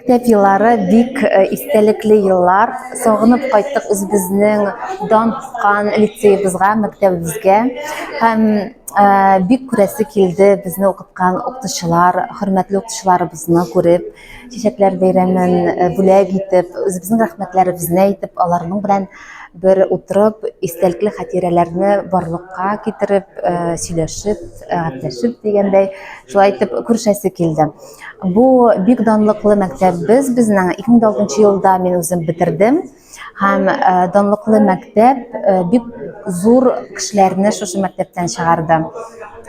Мәктәп еллары бик истәлекле еллар. Сагынып кайттык үзебезнең дан тоткан лицеебызга, мәктәбебезгә. Һәм бик күрәсе килде безне укыткан укытучылар, хөрмәтле укытучыларыбызны күреп, чәчәкләр бәйрәмен бүләк итеп, үзебезнең рәхмәтләребезне әйтеп, аларның белән бер утырып, истәлекле хатирәләрне барлыкка китереп, сөйләшеп, гәпләшеп дигәндәй, шулай итеп күрешәсе килде. Бу бик данлыклы мәктәпбез безнең. 2006 елда мин үзем бетердем. Һәм э, данлыклы мәктәп э, бик зур кешеләрне шушы мәктәптән чыгарды.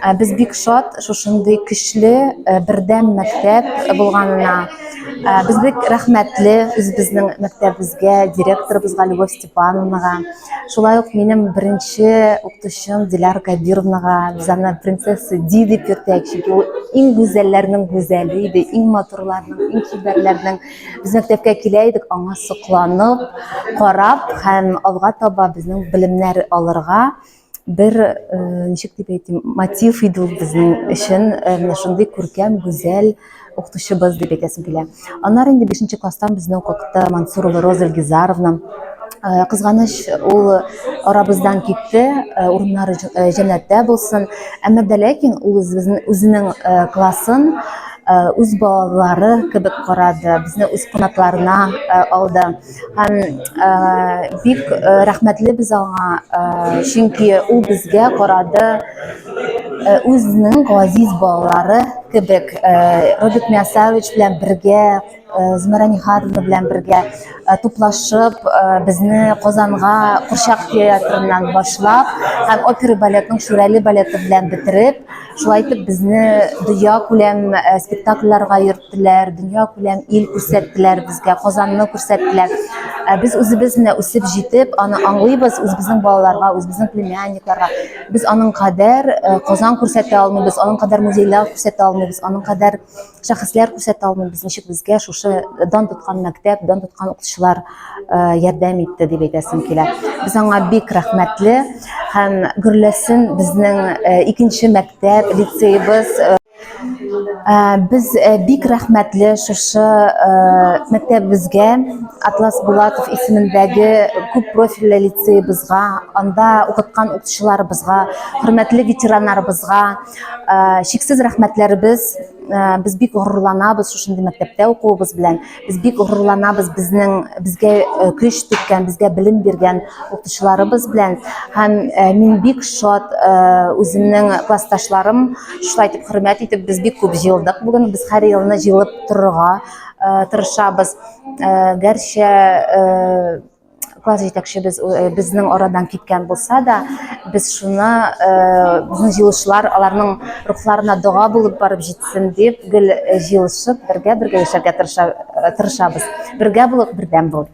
Э, без бик шат шушындый көчле, бердәм мәктәп булганына. Без бик рәхмәтле үзебезнең мәктәбебезгә, директорыбызга Любовь Степановнага. Шулай ук минем беренче укытучым Диляра Кабировнага, без аны принцесса Ди дип йөртәк, чөнки ул иң гүзәлләрнең гүзәле иде, иң матурларның, иң чибәрләрнең. Без мәктәпкә килә идек, аңа сокланып, карап һәм алга таба безнең белемнәр алырга бер, ничек дип әйтим, мотив иде ул безнең өчен, менә шундый күркәм, гүзәл укытучыбыз дип әйтәсем килә. Аннары инде 5 класстан безне укытты Мансурова Роза Илгизаровна. Кызганыч, ул арабыздан китте, урыннары җәннәттә булсын. Әмма дә ләкин ул үзенең классын үз балалары кебек карады, безне үз канатларына алды. Һәм бик рәхмәтле без аңа, чөнки ул безгә карады үзенең газиз балалары кебек. Роберт Миасарович белән бергә, Зөмәрә Нихатовна белән бергә туплашып, безне Казанга Курчак театрыннан башлап һәм опера балетның Шүрәле балеты белән бетереп, шулай итеп безне дөнья күләм спектакльләргә йөрттеләр, дөнья күләм ил күрсәттеләр безгә, Казанны күрсәттеләр. Без үзебез менә үсеп җитеп, аны аңлыйбыз, үзебезнең балаларга, үзебезнең племянникларга. Без аның кадәр Казан күрсәтә алмыйбыз, аның кадәр музейлар күрсәтә алмыйбыз, аның кадәр шәхесләр күрсәтә алмыйбыз, ничек безгә шушы дан тоткан мәктәп, дан тоткан укытучылар ярдәм итте дип әйтәсем килә. Без аңа бик рәхмәтле һәм гөрләсен безнең икенче мәктәп, лицеебыз. Без бик рәхмәтле шушы мәктәбебезгә, Атлас Булатов исемендәге күп профильле лицеебызга, анда укыткан укытучыларыбызга, хөрмәтле ветераннарыбызга чиксез рәхмәтләребез. Без бик горурланабыз шушындый мәктәптә укуыбыз белән. Без бик горурланабыз безнең безгә көч түккән, безгә белем биргән укытучыларыбыз белән. Һәм мин бик шат үземнең классташларым шулай итеп хөрмәт итеп без бик күп җыелдык бүген. Без һәр елны җыелып торырга тырышабыз. Гәрчә класс җитәкчебез безнең арадан киткән булса да, без шуны безнең җыелышлар аларның рухларына дога булып барып җитсен дип гел җыелышып бергә-бергә яшәргә тырышабыз. Бергә булып, бердәм булып.